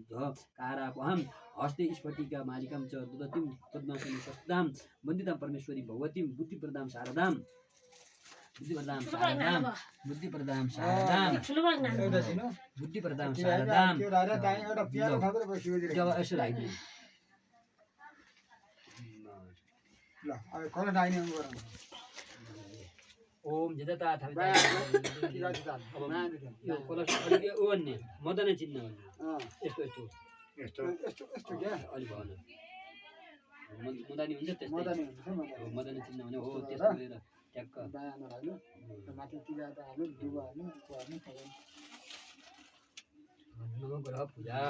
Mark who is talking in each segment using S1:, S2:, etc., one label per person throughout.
S1: कारापहं हस्ते स्फटिका मालिकां च दुदतिं पद्मासनि सस्तां वन्दितां परमेश्वरी भगवतीं बुद्धिप्रदां शारदां बुद्धिप्रदां शारदां बुद्धिप्रदां शारदां बुद्धिप्रदां शारदां जब यसो राख्नु
S2: ल अब कल डाइने गरौँ
S1: ओम जदता थाबिता अब यो कलश अलि ओ भन्ने मदन चिन्ह भन्ने यस्तो यस्तो
S2: यस्तो यस्तो यस्तो क्या
S1: अलि भएन मदनी हुन्छ त्यस्तै
S2: मदनी हुन्छ मदनी
S1: मदन चिन्ह भने हो त्यस्तो गरेर ट्याक्क
S2: बायामा हाल्नु माथि टिका त हाल्नु दुबा हाल्नु को हाल्नु
S1: नवग्रह पूजा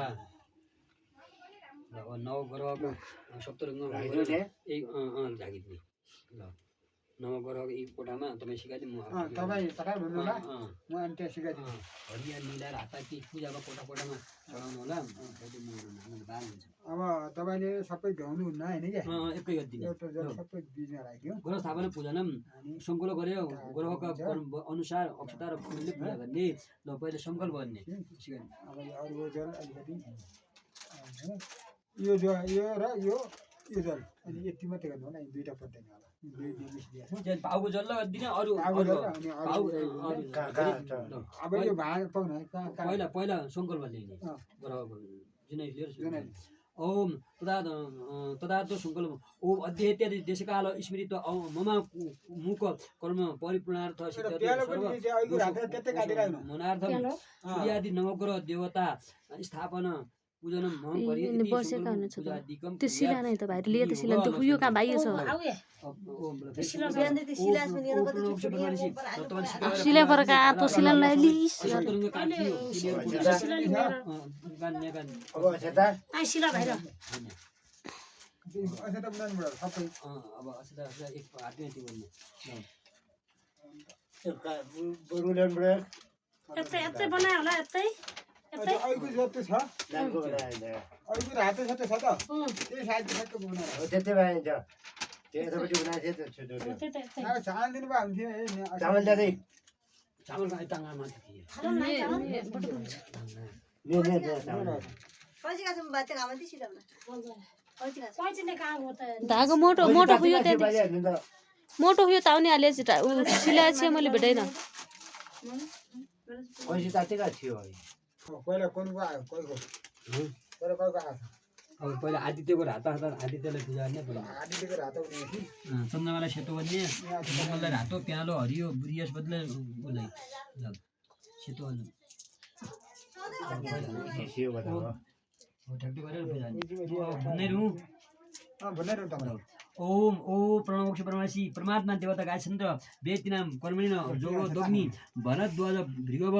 S1: ल नवग्रहको सप्तरङ्ग एक झागिदिने ल नवग्रहको एक कोठामा तपाईँ सिकाइदिनु
S2: तपाईँ पठाइ भन्नु होला म अनि त्यहाँ सिकाइदिन्छु
S1: हरिया नीला राता कि पूजाको कोठामा चढाउनु होला बाल हुन्छ
S2: अब तपाईँले सबै भ्याउनु हुन्न होइन क्या
S1: एकै गरिदिने
S2: एउटा जल सबै बिचमा राख्यो
S1: ग्रह स्थापना पूजनम सङ्कल्प गर्यो ग्रहका अनुसार अक्षता र फुलले पूजा गर्ने ल पहिले सङ्कल्प गर्ने सिकाइदिनु
S2: अब यो अरू जल अलिकति यो यो र यो जल अनि यति मात्रै गर्नु होला दुईवटा पर्दैन होला
S1: पाउको जल्ल दिने अरू
S2: अब यो भाग पाउनु
S1: पहिला पहिला सङ्कल्प लिने ग्रहको जुनै लिएर ओम तदार्थ सङ्कल्प ओम अध्यय इत्यादि देशकाल स्मृत ममा मुख कर्म परिपूर्णार्थ मनार्थम सूर्यादि नवग्रह देवता स्थापना पूजनम मम परि
S3: बसेका हुनुहुन्छ त्यो शिला नै त भाइले लिए त शिला त उयो कहाँ भाइ छ शिला परका तो शिला लिइस
S4: आई शिला भाइ र
S2: अझ त बनाउनु पर्छ सबै
S1: अब अझ एक हातमै त्यो भन्ने
S4: यतै बनायो होला यतै
S2: अहिलेको जस्तो छ अहिलेको हातै छ त त्यही साइज ठ्याक्क बनाएर चामल दिनु भयो हुन्थ्यो
S1: चामल टाङ्गामा थियो
S3: धागो मोटो मोटो हुयो मोटो हुयो ताउने हाले सिला छ मैले भेटाइन
S2: पहिला कोनको आयो कोहीको पहिला कोहीको आयो
S1: अब पहिला आदित्यको हात आदित्यलाई पूजा गर्ने
S2: आदित्यको हात हुने
S1: चन्द्रमालाई सेतो गर्ने मङ्गललाई रातो प्यालो हरियो बृहस्पतिले उसलाई सेतो ठ्याक्कै गरेर पूजा
S2: भन्ने
S1: ओम ओ प्रणवोक्ष परमासी परमात्मा देवता गायचन्द्र वेदिनाम कर्मणिन जोगो दोग्नि भरद्वाज भृगव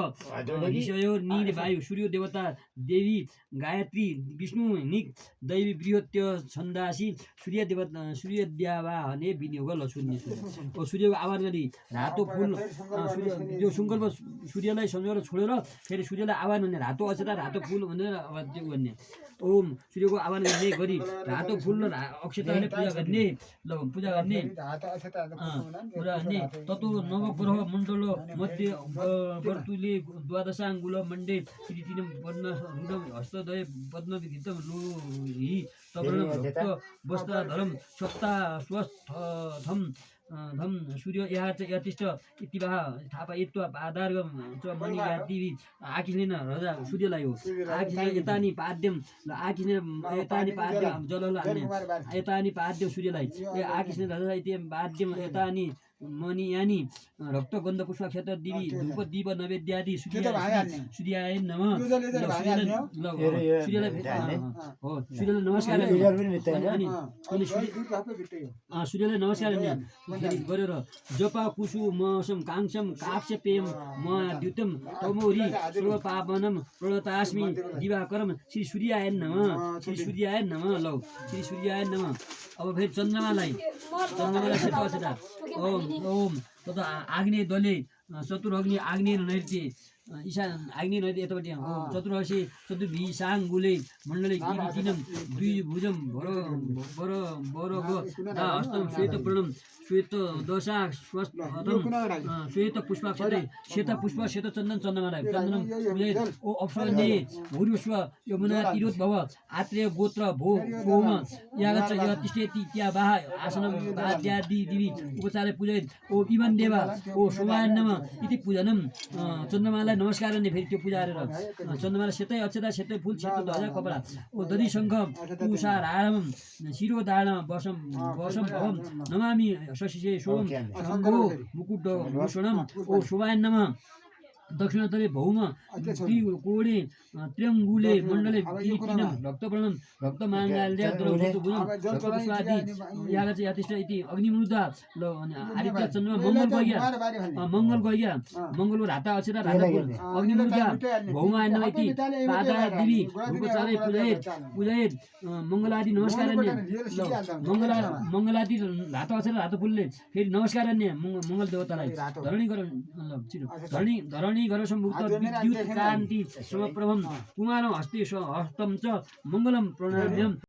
S1: ऋषयो नील वायु सूर्य देवता देवी गायत्री विष्णु निक दैवी बृहत्य छन्दासी सूर्य देवता सूर्य देवाहने विनियोग लसुन्ने ओ सूर्यको आह्वान गरी रातो फुल यो सङ्कल्प सूर्यलाई सम्झेर छोडेर फेरि सूर्यलाई आह्वान गर्ने रातो अक्षता रातो फुल भनेर अब त्यो गर्ने ओम सूर्यको आह्वान गर्ने गरी रातो फुल र अक्षताले पूजा गर्ने पूजा गर्ने पूजा गर्ने ततो नवग्रह मण्डल मध्ये वर्तुले द्वादशाङ्गुल मण्डे श्रीतिनम पद्म रुडम हस्तदय पद्म विधितम लोहि तवरण भक्त वस्त्रधरम सत्ता स्वस्थम धम सूर्य यतिष्ठ इतिवाह थापा यत्व आधार च मणिका देवी आकिने रजा सूर्यलाई हो आकिने यतानि पाद्यम आकिने यतानि पाद्यम जलल हाल्ने यतानि पाद्यम सूर्यलाई आकिने रजा इति पाद्यम यतानि मणि यानी रक्त गन्ध पुष्प क्षेत्र देवी धूप दीप नैवेद्यादि सूर्याय नमः सूर्यलाई हो सूर्यलाई नमस्कार सूर्यलाई नमस्कार गरेर जपा कुसु मसम काङ्क्षम काक्षपेयम म द्युतम तमोरी सर्व पावनम प्रणतास्मि दिवाकरम श्री सूर्याय नमः श्री सूर्याय नमः लौ श्री सूर्याय नमः अब फेरि चन्द्रमालाई सेतो अक्षता ओम ओम तथा आग्नेय दले चतुर्ग्नि आग्नेय नैर्ते ईशा आग्नेय नदी यतापट्टि चतुर्हसी चतुर्भी साङ्गुले मण्डले किरीटिनम द्विभुजम हस्तम श्वेत प्रणम श्वेत दशा श्वेत पुष्पाक्षते श्वेत पुष्प श्वेत चन्दन चन्दमाला चन्दनम ओ अप्सरने भूर्विश्व यमुना तिरोत भव आत्रेय गोत्र भो भौम यागच्छ यतिष्ठेति त्या बाह आसनम वाद्यादि दिवि उपचारे पूजयेत् ओ इमन देवा ओ शोभाय नमः इति पूजनम चन्द्रमालाई नमस्कार गर्ने फेरि त्यो पूजा गरेर चन्द्रमाला सेतै अक्षता सेतै फुल सेतो ध्वजा कपडा ओ दधि शङ्ख तुषार हारम शिरो धारण वसम भवम नमामि शशिषे सोम शम्भो मुकुट भूषणम ओ शोभाय नमः दक्षिणतले भौम त्रिकोणे त्र्यङ्गुले मण्डले किरीटिनम भक्तप्रणम भक्तमाङ्गाल्यद्रौपदीपुष्पादि यागच यतिष्ठ इति अग्निमुद्रा आदित्य चन्द्रमा मङ्गल गइया मङ्गलको राता अक्षता राता अग्निमुद्रा भौमाय नमः इति पादा दिवि उपचारे पूजयेत् मङ्गलादि नमस्कारन्य मङ्गलादि राता अक्षता रातो फुलले फेरि नमस्कारन्य मङ्गल देवतालाई धरणी गरो सम्भुक्त विद्युत कान्ति समप्रभम कुमारं हस्ते हस्तं च मङ्गलं प्रणाम्यम्